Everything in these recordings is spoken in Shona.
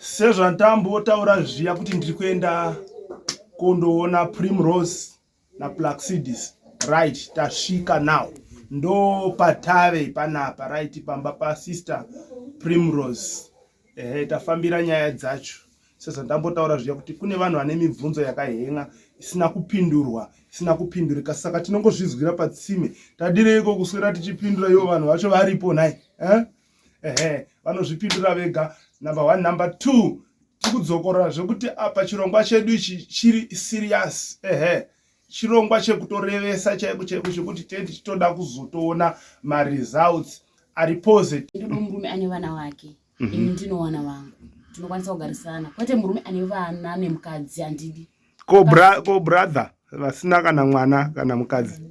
Sezvandambotaura zviya kuti ndiri kuenda kundoona Primrose naPlaxidis. Right, tasvika now. Ndo patave panapa, right, pamba pasister Primrose. Ehe, tafambira nyaya dzacho. Sezvandambotaura zviya kuti kune vanhu vane mibvunzo yakahen'a isina kupindurwa, isina kupindurika. Saka tinongozvizwira patsime. Tadireiko kuswera tichipindura ivo vanhu vacho varipo nhai? Eh? Ehe, vanozvipindura vega. Number one. Number two, tikudzokorora zvekuti apa chirongwa chedu ichi chiri serious. Ehe, chirongwa chekutorevesa chaiko chaiko chekuti tee tichitoda kuzotoona maresults ari positive. Ndoda murume ane vana vake, ini ndinowana vangu, tinokwanisa kugarisana, kwete murume ane vana nemukadzi, handidi. Ko brother vasina kana mwana kana mukadzi?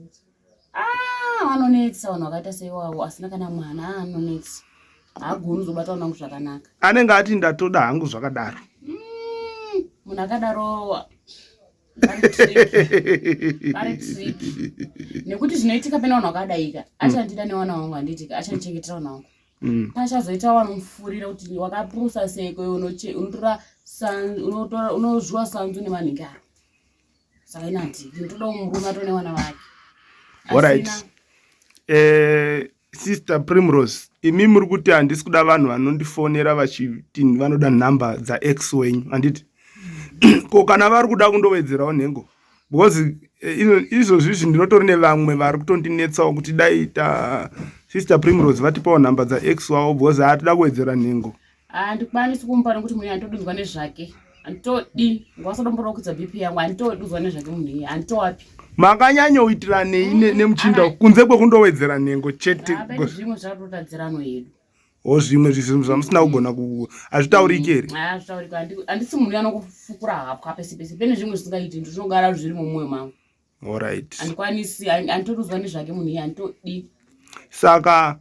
Ah, vanonetsa vanhu vakaita seiwavo asina kana mwana, anonetsa, haagoni kuzobata vana vangu zvakanaka. Anenge ati ndatoda hangu zvakadaro. Munhu akadaro ari tricky, nekuti zvinoitika pene vanhu vakadaika, achandida nevana vangu, handitika achandichengetera vana vangu. Pachazoita vanomufurira kuti wakapusa seko, unotora unozviwa sanzu nemanhingaro. Saka ina handidi, ndinotoda murume atone vana vake. Alright. Sister Primrose, imi muri kuti handisi kuda vanhu vanondifonera vachiti vanoda nhamba dzaex wenyu, handiti? Ko kana vari kuda kundowedzerawo nhengo? Because izvozvi izvi ndinotori nevamwe vari kutondinetsawo kuti dai ta Sister Primrose vatipawo nhamba dzaex wavo because haatida kuwedzera nhengo. Handikwanisi kumupa nekuti munhu handitodinzwa nezvake, handitodi ngwasadomboda kukwidza BP yangu, handitodi kuzwa nezvake munhu iye, handitowapi. Makanyanyoitiranei nemuchinda kunze kwekundowedzera nhengo chete? Pane zvimwe zvatotadzirano yedu. O zvimwe zvinhu zvamusina kugona ku hazvitauriki here? Hazvitauriki, handisi munhu anongofukura hapwa pese pese, pane zvimwe zvisingaiti, ndinogara zviri mumwoyo mangu. Alright. Handikwanisi, handitoduzwa nezvake munhu iye, handitodi. Saka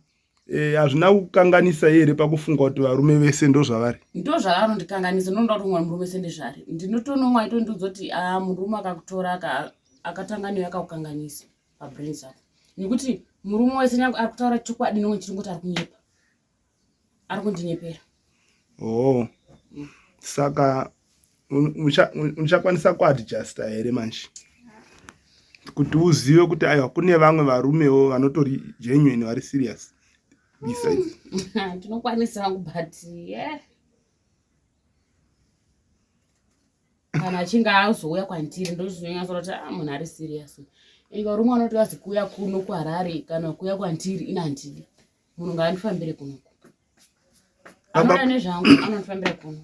hazvina kukanganisa here pakufunga kuti varume vese ndozvavari? Ndozvavanondikanganisa, ndinoda kuti umwe murume wese ndezvari. Ndinotonomwa aitondiudza kuti a murume akakutora akatanga newe akakukanganisa pabrain zvako, nekuti murume wese nyange ari kutaura chokwadi nomwe chiri kuti ari kunyepa, ari kundinyepera. Oh. Saka uchakwanisa kuadjusta here manje kuti uzive kuti aiwa kune vamwe varumewo vanotori genuine, vari serious besides? Ndinokwanisa hangu, but yeah, kana achinge azouya kwandiri ndozvinonyatsoona kuti ah, munhu ari serious. Inga varume vanoti vazi kuuya kuno kuHarare kana kuuya kwandiri, ina handidi. Munhu ngaandifambire kunoku, anoda nezvangu anondifambira kuno.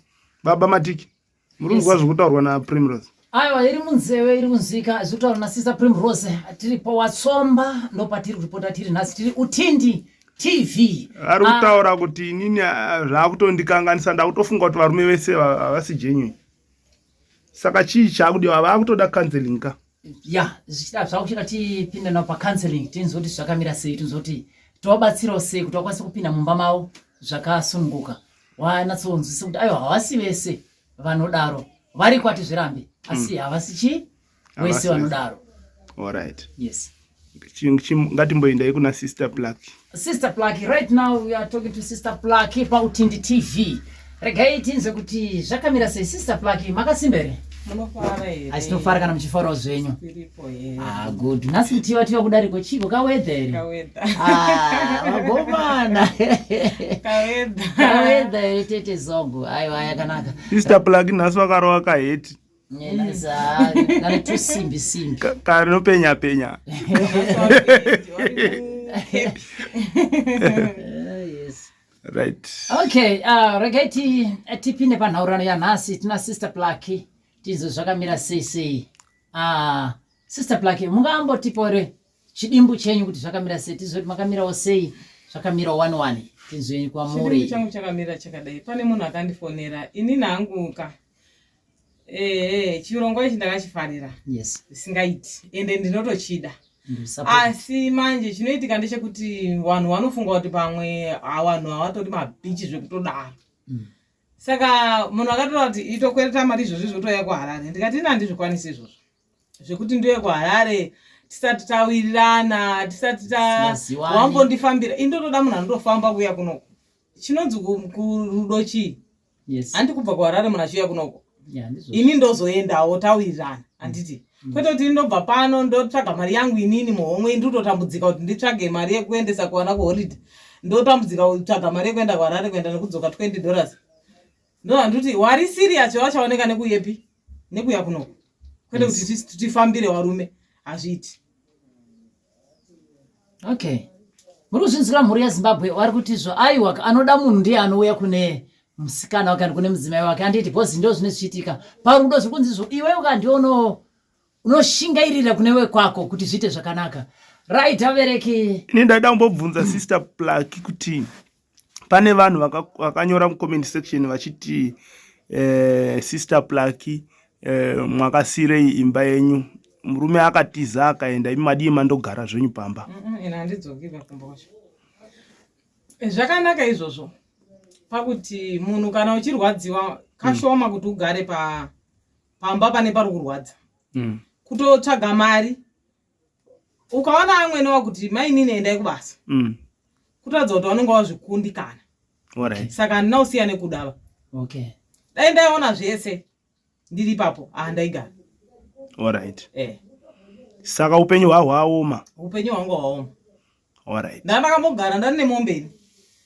Baba Matiki, muri kunzwa zviri kutaurwa naPrimrose? Aiwa, iri munzeve, iri kunzwika zviri kutaurwa naSister Primrose. Tiri paWatsomba, ndopatiri kuripota tiri nhasi, tiri Utindi TV. Ari kutaura kuti inini zvaakutondikanganisa, ndakutofunga kuti varume vese havasi genuine. Saka chii chaakudiwa? Vaakutoda counseling ka? Ya, zvichida zvakuchida tipinde navo pacounseling, tinzwe kuti zvakamira sei, tinzwe kuti tovabatsirawo sei kuti vakwanise kupinda mumba mavo zvakasununguka, wanatsonzwisa kuti aiwa, havasi vese vanodaro, variko, hatizvirambi, asi havasi chii wese vanodaro. Alright. Yes. Ngatimboendai kuna Sister Plucky. Sister Plucky, right now we are talking to Sister Plucky paUtindi TV. Regai tinzwe kuti zvakamira sei. Sister Plucky, makasimba here? Munofara here? Asi tinofara kana muchifarawo zvenyu. Tiripo here? Ah, good. Nhasi kutiva tiva kudariko chiko kaweather here? Kaweather. Ah, vagomana. Kaweather. Kaweather here, tete zongo? Aiwa, yakanaka. Sister Plucky nhasi vakarova kaheti. Kana tusimbi simbi. Kanopenya penya. Yes. Right. Okay, regai tipinde panhaurano yanhasi. Tina Sister Plucky, tinzwe zvakamira sei sei. Sister Plucky, mungambotipo here chidimbu chenyu kuti zvakamira sei, tizwe kuti makamirawo sei, zvakamira one one, tinzwe kwamuri. Chidimbu changu chakamira chakadai. Pane munhu akandifonera, inini hanguka. Ehe, chirongwa ichi ndakachifarira. Zvisingaiti. Ende ndinotochida. Asi manje chinoitika ndechekuti vanhu vanofunga kuti pamwe vanhu havatori mabhichi zvekutodaro. Saka munhu akatora kuti itokwereta mari izvozvi zvotouya kuHarare. Ndikati ina handizvikwanisi izvozvo. Zvekuti ndiuye kuHarare tisati tawirirana, tisati ta wambondifambira. Indotoda munhu anotofamba kuuya kunoku. Chinonzi kurudo chii? Yes. Handi kubva kuHarare munhu achiuya kunoko. Yeah, ndizvo. Ini ndozoendawo tawirirana handiti? Kwete kuti ndobva pano ndotsvaga mari yangu inini muhomwe ndinototambudzika kuti nditsvage mari yekuendesa kuwana kuholiday. Ndotambudzika kutsvaga mari yekuenda kuHarare kuenda nekudzoka 20 dollars. Ndohanditi wari serious wachaoneka nekuyepi nekuya kunoko. Kwete kuti tifambire warume hazviiti. Okay. Muri kuzvinzwira mhuri yeZimbabwe vari kuti izvo aiwa anoda munhu ndiye anouya kune musikana wake kana kune mudzimai wake handiti because ndo zvine zvichiitika parudo zviri kunzi izvo iwe ukandiwo uno unoshingairira kune wekwako kuti zviite zvakanaka right abereki Ini ndaida kumbobvunza Sister Plaki kuti pane vanhu vakanyora mucomment section vachiti Sister Plaki mwakasirei imba yenyu murume akatiza akaenda imi madii mandogara zvenyu pamba. Ini handidzoki pakumba kwacho. Zvakanaka izvozvo pakuti munhu kana uchirwadziwa kashoma kuti ugare pamba pane pari kurwadza. Kutotsvaga mari ukaona amwene wakuti mainini endai kubasa kutoratidza kuti vanonga wazvikundikana. Saka handina kusiya nekudava. Dai ndaiona zvese ndiri ipapo handaigara. Saka upenyu hwahwaoma. Upenyu hwangu hwaoma. Ndandakambogara ndani nemombe ini.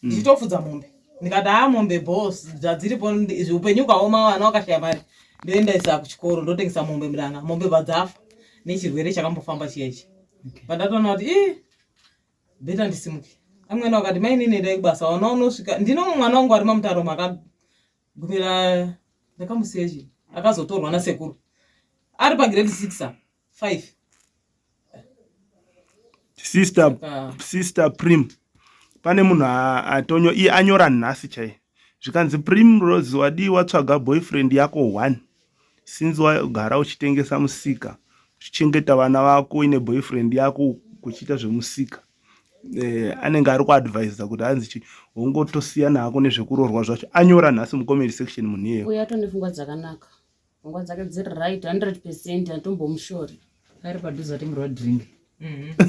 Ndichitofudza mombe. Ndikati haa mombe boss dzadziripo izvi upenyu ukaoma vana wakashaya mari ndoendaisa kuchikoro ndotengesa mombe mudanga mombe bva dzafa nechirwere chakambofamba chiya ichi. Pandatoona kuti ii beta ndisimuke. Amwene wakati mainini endai kubasa wana unosvika ndino mwana wangu ari mamutaro makagumira ndakamusiya chi akazotorwa nasekuru ari pagrade 6 5. Sister Prim pane munhu atonyo iye anyora nhasi chai zvikanzi Primrose wadii watsvaga boyfriend yako one since wagara uchitengesa musika uchichengeta vana vako uine boyfriend yako kuchiita zvemusika. Anenge ari kuadvisa kuti hanzi chi wongotosiyana hako nezvekuroorwa zvacho. Anyora nhasi mucomment section munhu iyeyo. Uyo atone pfungwa dzakanaka. Pfungwa dzake dziri right 100% atombomushori. Ari padhuze atengerwa drink.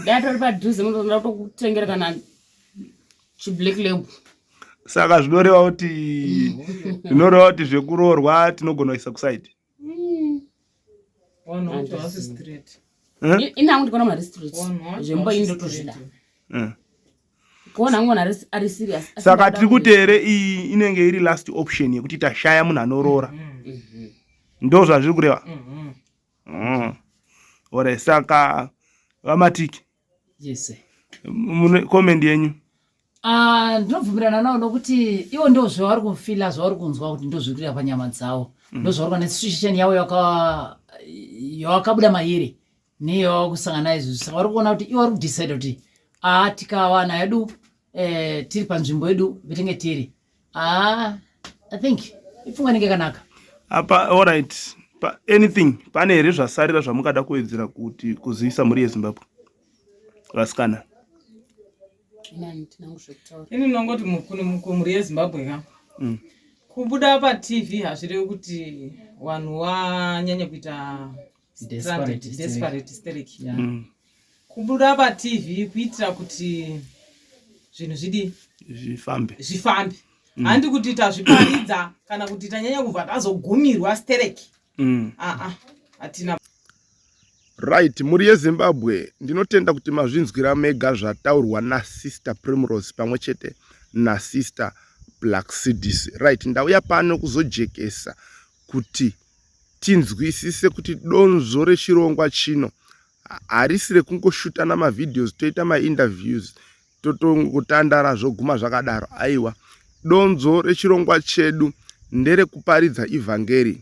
Dai atori padhuze munotoda kutokutengera kana chiblack label. Saka zvinoreva kuti zvekuroorwa tinogona kuisa kuside. Vanhu vacho havasi straight. Ini hangu ndikuona munhu ari straight. Zvembo ini ndotozvida. Kuona hangu munhu ari serious. Saka tiri kuti here iyi inenge iri last option yekuti tashaya munhu anoroora. Ndo zvazviri kureva. Ore saka vaMatiki. Yes. Mune comment yenyu. Ndinobvumirana nawo nokuti ivo ndo zvavari kufila zvavari kunzwa kuti ndo zviri kuita panyama dzavo. Ndo zvavari kuona situation yavo yawakabuda mairi neyo kusangana nayo izvozvi. Saka vari kuona kuti ivo vari kudecide kuti tikawana yedu tiri panzvimbo yedu vetenge tiri. I think ipfungwa inenge yakanaka. Apa all right. Pa, anything pane here zvasarira zvamungada kuwedzera kuti kuzivisa mhuri yeZimbabwe vasikana? Ini ndinongoti kumhuri yeZimbabwe ka. Kubuda paTV hazvirevi kuti vanhu wanyanya kuita desperate hysteric. Kubuda paTV kuitira kuti zvinhu zvidii? Zvifambe. Zvifambe. Handi kuti tazviparidza kana kuti tanyanya kubva tazogumirwa sterek. Hatina. Right, mhuri yeZimbabwe ndinotenda kuti mazvinzwira mega zvataurwa naSister Primrose pamwe chete naSister Plaxedes. Right, ndauya pano kuzojekesa kuti tinzwisise kuti donzvo rechirongwa chino harisi rekungoshutana mavideos toita mainterviews totongotandara zvoguma zvakadaro. Aiwa, donzvo rechirongwa chedu nderekuparidza ivhangeri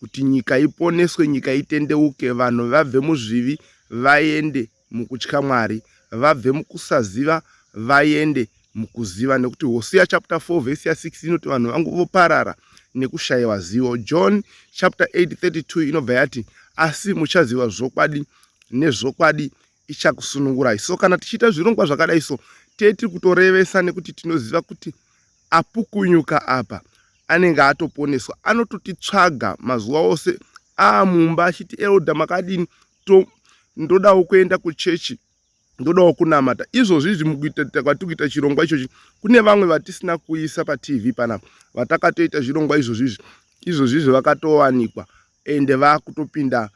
kuti nyika iponeswe, nyika itendeuke, vanhu vabve muzvivi vaende mukutya Mwari, vabve mukusaziva vaende mukuziva, nekuti Hosea chapter 4 verse ya 6 inoti vanhu vangu voparara nekushaiwa zivo. John chapter 8:32 inobva yati asi muchaziva zvokwadi nezvokwadi ichakusunungurai. So kana tichiita zvirongwa zvakadai so tee tiri kutorevesa nekuti tinoziva kuti apukunyuka apa anenge atoponeswa, anototitsvaga mazuva ose amumba achiti elder makadini, ndodawo kuenda kuchechi. Ndodawo kunamata izvozvi izvi mukuita kwatiri kuita chirongwa ichochi kune vamwe vatisina kuisa patv panapa vatakatoita zvirongwa izvozvi izvi izvozvi izvi vakatowanikwa ende vakutopinda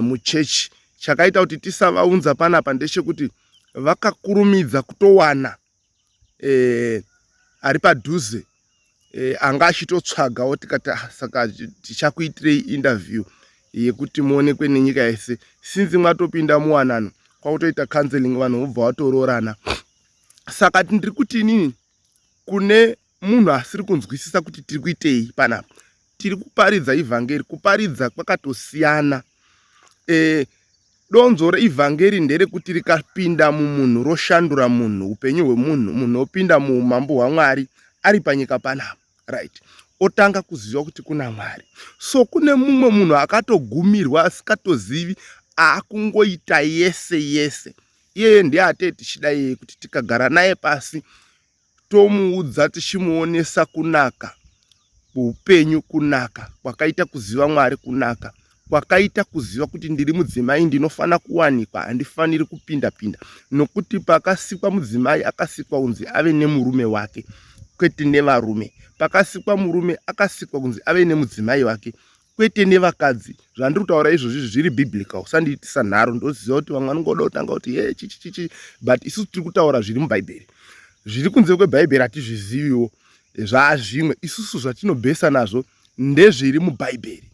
muchechi chakaita kuti tisavaunza panapa ndechekuti vakakurumidza kutowana eh, ari padhuze eh, anga achitotsvagawo tikati ah, saka tichakuitirei interview yekuti muonekwe nenyika yese since mwatopinda muwanano kwakutoita counseling vanhu vobva vatoroorana saka ndiri kuti inini kune munhu asiri kunzwisisa kuti tiri kuitei panapa tiri kuparidza ivhangeri kuparidza kwakatosiyana e, donzvo reivhangeri nderekuti rikapinda mumunhu roshandura munhu upenyu hwemunhu munhu opinda muumambo hwamwari ari panyika panapa right otanga kuziva kuti kuna mwari so kune mumwe munhu akatogumirwa asikatozivi aakungoita yese yese iyeye ndiye atee tichida iyeye kuti tikagara naye pasi tomuudza tichimuonesa kunaka kweupenyu kunaka kwakaita kuziva Mwari kunaka kwakaita kuziva kuti ndiri mudzimai ndinofanira kuwanikwa handifaniri kupinda pinda nokuti pakasikwa mudzimai akasikwa kunzi ave nemurume wake kwete nevarume pakasikwa murume akasikwa kunzi ave nemudzimai wake kwete nevakadzi zvandiri kutaura izvozvi zviri biblical usandiitisa nharo ndoziva kuti vamwe vanongoda kutanga kuti ye chichi chichi but isusu tiri kutaura zviri mubhaibheri zviri kunze kwebhaibheri hatizviziviwo zvaazvimwe isusu zvatinobhesa nazvo ndezviri mubhaibheri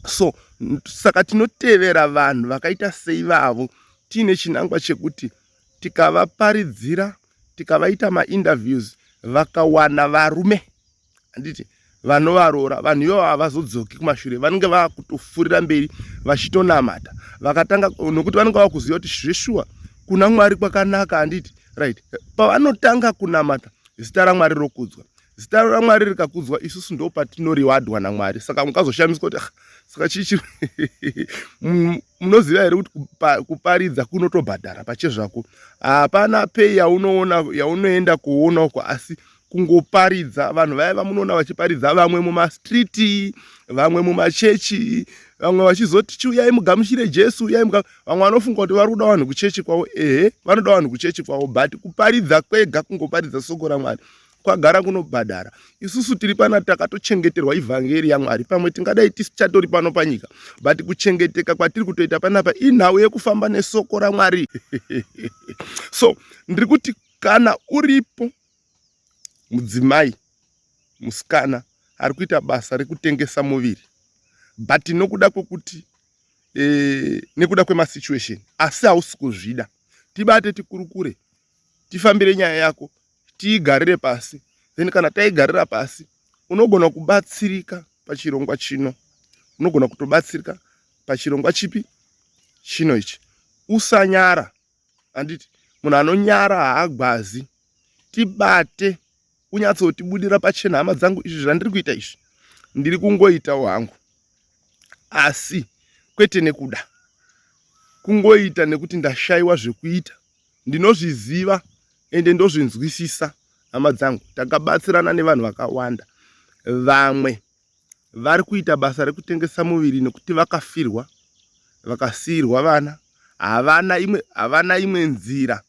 so saka tinotevera vanhu vakaita seivavo tiine chinangwa chekuti tikavaparidzira tikavaita mainterviews vakawana varume handiti vanovaroora vanhu ivavo havazodzoki kumashure vanenge vakutofurira mberi vachitonamata vakatanga nokuti vanenge vakuziva kuti zveshuwa kuna mwari kwakanaka handiti right pavanotanga kunamata zita ramwari rokudzwa zita ramwari rikakudzwa isusu ndo patinoriwadwa namwari saka mukazoshamiswa kuti ah, saka chii munoziva here kuti kuparidza kunotobhadhara pachezvako hapana pei yaunoona yaunoenda kuona uko asi kungoparidza vanhu vaya vamunoona vachiparidza vamwe mumastreet vamwe mumachechi vamwe vachizoti chiuyai mugamuchire jesu uyai muga vamwe vanofunga kuti vari kuda vanhu kuchechi kwavo ehe vanoda vanhu kuchechi kwavo but kuparidza kwega kungoparidza soko ramwari kwagara kunobhadhara isusu tiri pana takatochengeterwa ivhangeri yamwari pamwe tingadai tisichatori pano panyika but kuchengeteka kwatiri kutoita panapa inhau yekufamba nesoko ramwari so ndiri kuti kana uripo mudzimai musikana ari kuita basa rekutengesa muviri but nokuda kwekuti e, nekuda kwemasituation asi hausi kuzvida tibate tikurukure tifambire nyaya yako tiigarire pasi then kana taigarira pasi unogona kubatsirika pachirongwa chino unogona kutobatsirika pachirongwa chipi chino ichi usanyara handiti munhu anonyara haagwazi tibate unyatsotibudira pachena hama dzangu izvi zvandiri kuita izvi ndiri kungoitawo hangu asi kwete nekuda kungoita nekuti ndashaiwa zvekuita ndinozviziva ende ndozvinzwisisa hama dzangu takabatsirana nevanhu vakawanda vamwe vari kuita basa rekutengesa muviri nekuti vakafirwa vakasiirwa vana havana imwe havana imwe nzira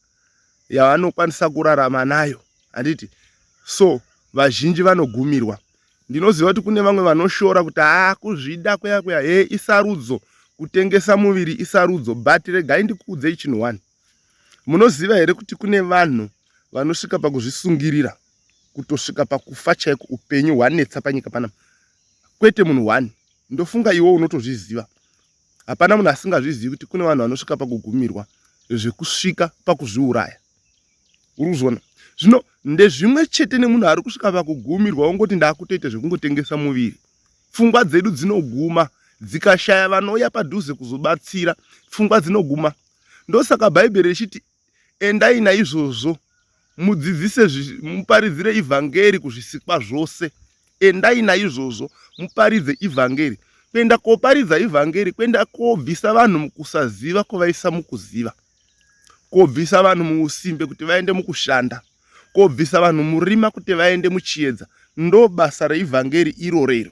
yavanokwanisa kurarama nayo handiti so vazhinji vanogumirwa ndinoziva kuti kune vamwe vanoshora kuti haa kuzvida kuya kuya he isarudzo kutengesa muviri isarudzo but regai ndikuudzei chinhu one munoziva here kuti kune vanhu vanosvika pakuzvisungirira kutosvika pakufa chaiko upenyu hwanetsa panyika panapa kwete munhu one ndofunga iwe unotozviziva hapana munhu asingazvizivi kuti kune vanhu vanosvika pakugumirwa zvekusvika pakuzviuraya uri kuzviona zvino ndezvimwe chete nemunhu ari kusvika pakugumirwa ongoti ndakutoita zvekungotengesa muviri pfungwa dzedu dzinoguma dzikashaya vanouya padhuze kuzobatsira pfungwa dzinoguma ndosaka bhaibheri richiti Endai naizvozvo, mudzidzise, muparidzire ivhangeri kuzvisikwa zvose. Endai naizvozvo, muparidze ivhangeri. Kuenda koparidza ivhangeri, kuenda kobvisa vanhu mukusaziva kuvaisa mukuziva, kobvisa vanhu muusimbe kuti vaende mukushanda, kobvisa vanhu murima kuti vaende muchiedza. Ndo basa reivhangeri irorero.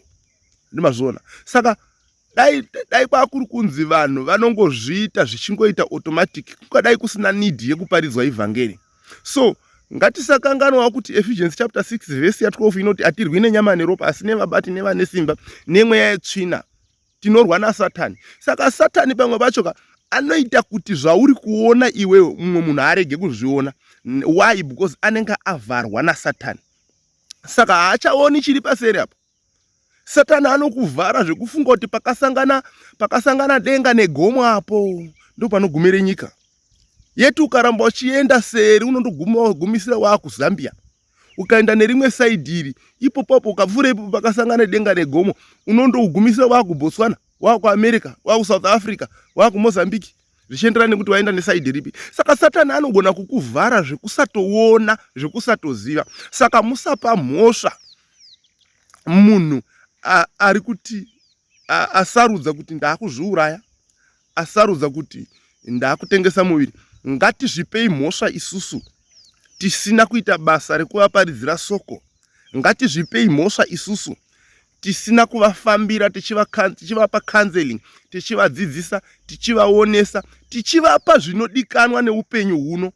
Ndimazviona. Saka Dai dai kwakuri kunzi vanhu vanongozviita zvichingoita automatic, kungadai kusina need yekuparidzwa ivhangeri. So ngatisakanganwawo kuti Ephesians chapter 6 verse ya 12 inoti atirwi nenyama neropa asi nevabati nevane simba nemweya yetsvina tinorwa nasatani. Saka satani pamwe pacho ka anoita kuti zvauri kuona iwewe mumwe munhu arege kuzviona. Why? Because anenge avharwa nasatani, saka haachaoni chiri paseri apo. Satani anokuvhara zvekufunga kuti pakasangana pakasangana denga negomo apo ndopanogumire nyika yeti. Ukaramba uchienda seri unondogumisira waakuzambia. Ukaenda nerimwe saidhi iri ipopapo, ukapfuura ipopo pakasangana denga negomo, unondogumisira waakubotswana, waakuamerica, waakusouth Africa, waakumozambique, zvichienderana nekuti waenda nesaidhi ripi. Saka Satani anogona kukuvhara zvekusatoona, zvekusatoziva. Saka musapa mhosva munhu ari kuti asarudza kuti ndaakuzviuraya, asarudza kuti ndaakutengesa muviri. Ngatizvipei mhosva isusu tisina kuita basa rekuvaparidzira soko. Ngatizvipei mhosva isusu tisina kuvafambira, tichivapa counseling, tichivadzidzisa, tichivaonesa, tichivapa zvinodikanwa neupenyu huno.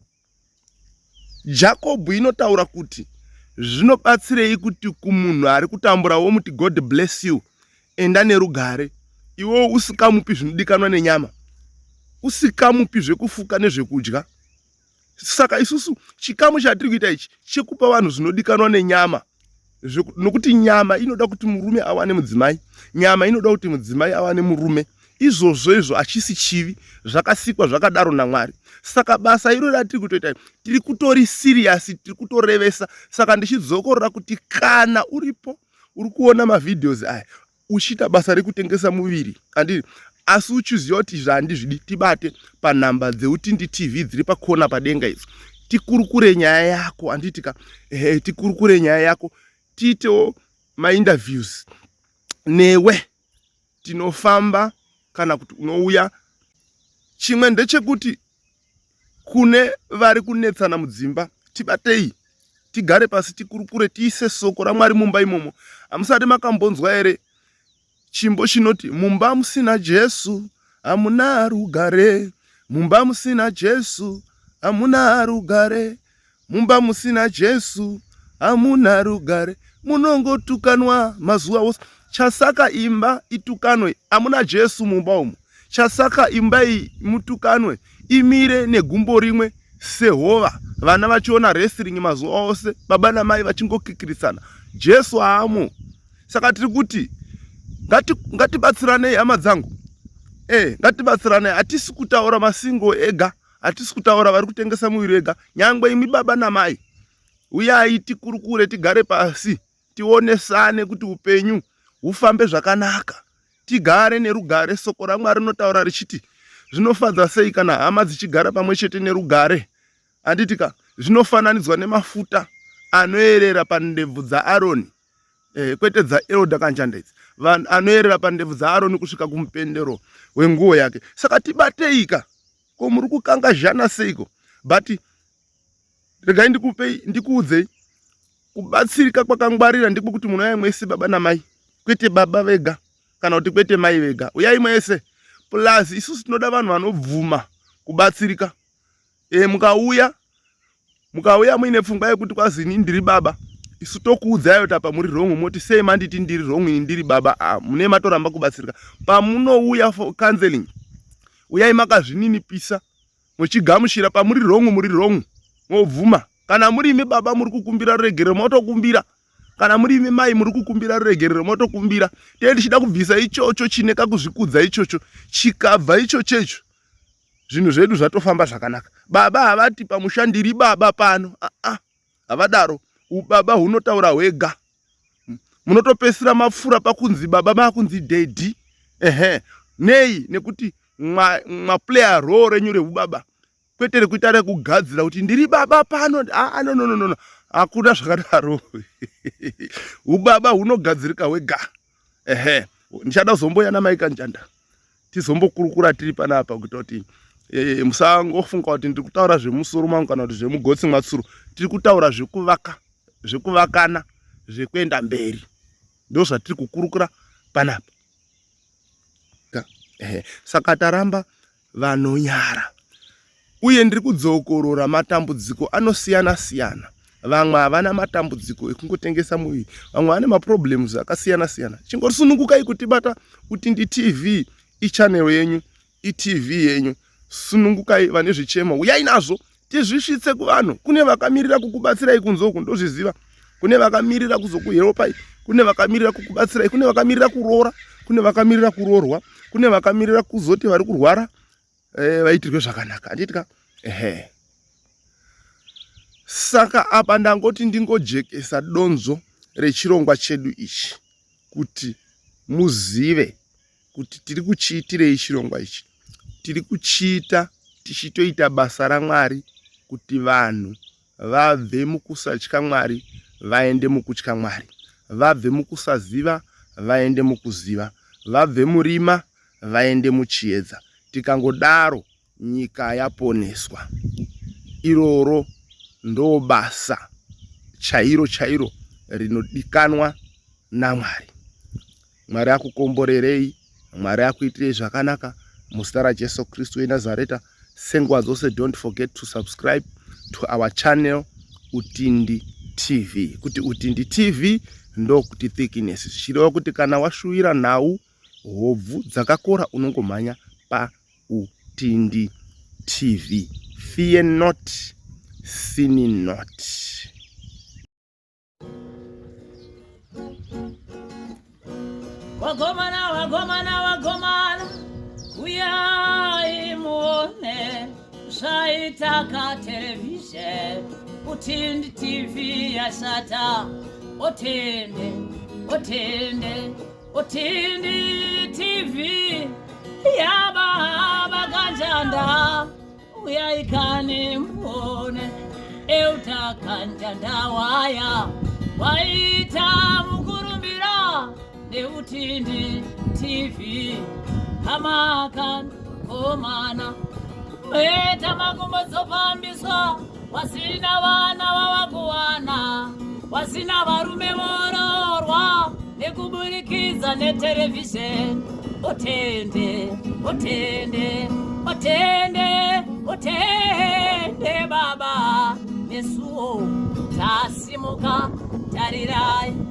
Jakobho inotaura kuti zvinobatsirei kuti kumunhu ari kutambura womuti God bless you, enda nerugare, iwewo usikamupi zvinodikanwa nenyama, usikamupi zvekufuka nezvekudya. Saka isusu chikamu chatiri kuita ichi chekupa vanhu zvinodikanwa nenyama, nokuti nyama inoda kuti murume awane mudzimai, nyama inoda kuti mudzimai awane murume. Izvozvo izvo hachisi chivi, zvakasikwa zvakadaro naMwari. Saka basa iro ratiri kutoita tiri kutori siriyasi, tiri kutorevesa. Saka ndichidzokorora kuti kana uripo uri kuona mavhidhios aya uchiita basa rekutengesa muviri andii, asi uchiziva kuti izvi handizvidi, tibate panhamba dzeutindi TV dziri pakona padenga idzo, tikurukure nyaya yako, handiti ka? Ehe, tikurukure nyaya yako, tiitewo mainterviews newe. Tinofamba kana kuti unouya. Chimwe ndechekuti kune vari kunetsana mudzimba, tibatei tigare pasi, tikurukure, tiise soko raMwari mumba imomo. Hamusati makambonzwa here chimbo chinoti mumba musina Jesu hamuna rugare, mumba musina Jesu hamuna rugare, mumba musina Jesu hamuna rugare, munongotukanwa mazuva ose. Chasaka imba itukanwe, hamuna Jesu mumba umu. Chasaka imba iyi mutukanwe, imire negumbo rimwe sehova, vana vachiona wrestling mazuva ose, baba namai vachingokikirisana, Jesu haamo. Saka tiri kuti ngatibatsiranei hama dzangu, ngatibatsiranei. Hatisi kutaura masingo ega, hatisi kutaura vari kutengesa muviri ega, nyangwe imi baba namai, uyai tikurukure, tigare pasi, tionesane kuti upenyu hufambe zvakanaka, tigare nerugare. Soko raMwari rinotaura richiti zvinofadza sei kana hama dzichigara pamwe chete nerugare, handiti ka? Zvinofananidzwa nemafuta anoerera pandebvu dzaAroni, kwete dzaElder Kanjanda idzi, anoerera pandebvu dzaAroni kusvika kumupendero wenguo yake. Saka tibateika, ko muri kukangazhana seiko? But regai ndikupei, ndikuudzei, kubatsirika kwakangwarira ndiko kuti munouya mwese baba namai, kwete baba vega kana kuti kwete mai vega, uyai mwese. Plus isusu tinoda vanhu vanobvuma kubatsirika. Mukauya muine pfungwa yekuti kwazi ini ndiri baba, isu tokuudzai kuti apa muri wrong, moti sei manditi ndiri wrong, ini ndiri baba? Mune matoramba kubatsirika. Pamunouya for counseling, uyai makazvininipisa, muchigamuchira pamuri wrong, muri wrong mobvuma. Kana muri imi baba muri kukumbira ruregerero, motokumbira. Kana muri imi mai muri kukumbira ruregerero, motokumbira. Tee tichida kubvisa ichocho chine kakuzvikudza ichocho, chikabva ichochecho, zvinhu zvedu zvatofamba zvakanaka. Baba havati pamusha ndiri baba pano, havadaro. Ubaba hunotaura hwega. Munotopesira mapfura pakunzi baba makunzi daddy. Ehe, nei? Nekuti mwaplaya role renyu reubaba, kwete rekuita rekugadzira kuti ndiri baba pano. No, no, no, no, hakuna zvakadaro. Ubaba hunogadzirika hwega. Ehe, ndichada kuzomboya namai Kanjanda, tizombokurukura tiri panapa, kuita kuti musangofunga kuti ndiri kutaura zvemusoro mangu kana kuti zvemugotsi mwatsuro. Tiri kutaura zvekuvaka, zvekuvakana, zvekuenda mberi, ndo zvatiri kukurukura panapa. Ehe, saka taramba vanonyara. Uye ndiri kudzokorora matambudziko anosiyana siyana. Vamwe havana matambudziko ekungotengesa muviri, vamwe vane maproblems akasiyana siyana. Chingosunungukai kutibata Utindi TV, ichannel yenyu, itv yenyu. Sunungukai vane zvichemo, uyai nazvo tizvisvitse kuvanhu. Kune vakamirira kukubatsirai kunze uku, ndozviziva. Kune vakamirira kuzokuhelpai, kune vakamirira kukubatsirai, kune vakamirira kuroora, kune vakamirira kuroorwa, kune vakamirira kuzoti vari kurwara eh, vaitirwe zvakanaka, handiti ka? Ehe. Saka apa ndangoti ndingojekesa donzvo rechirongwa chedu ichi kuti muzive kuti tiri kuchiitirei chirongwa ichi. Tiri kuchiita tichitoita basa raMwari kuti vanhu vabve mukusatya Mwari vaende mukutya Mwari, vabve mukusaziva vaende mukuziva, vabve murima vaende muchiedza. Tikangodaro nyika yaponeswa. Iroro ndobasa chairo chairo rinodikanwa naMwari. Mwari akukomborerei, Mwari akuitirei zvakanaka muzita raJesu Kristu weNazareta. Senguva dzose, don't forget to subscribe to our channel Utindi TV. Kuti Utindi TV ndokuti thickness, zvichireva kuti kana washuwira nhau hobvu dzakakora unongomhanya pa Utindi TV. Fear not, sin not. Wagomana, wagomana, wagomana, uyai muone zvaita katerevhizheni Utindi TV yashata. Otende, otende, Utindi TV yababa kanjanda uyai kani muone euta kanjanda waya waita mukurumbira neutindi TV hamakan komana meta makumbo dzofambiswa wasina vana vavakuwana wasina varume vororwa nekuburikidza neterevhizheni otende otende otende otende baba nesuwo tasimuka tarirai.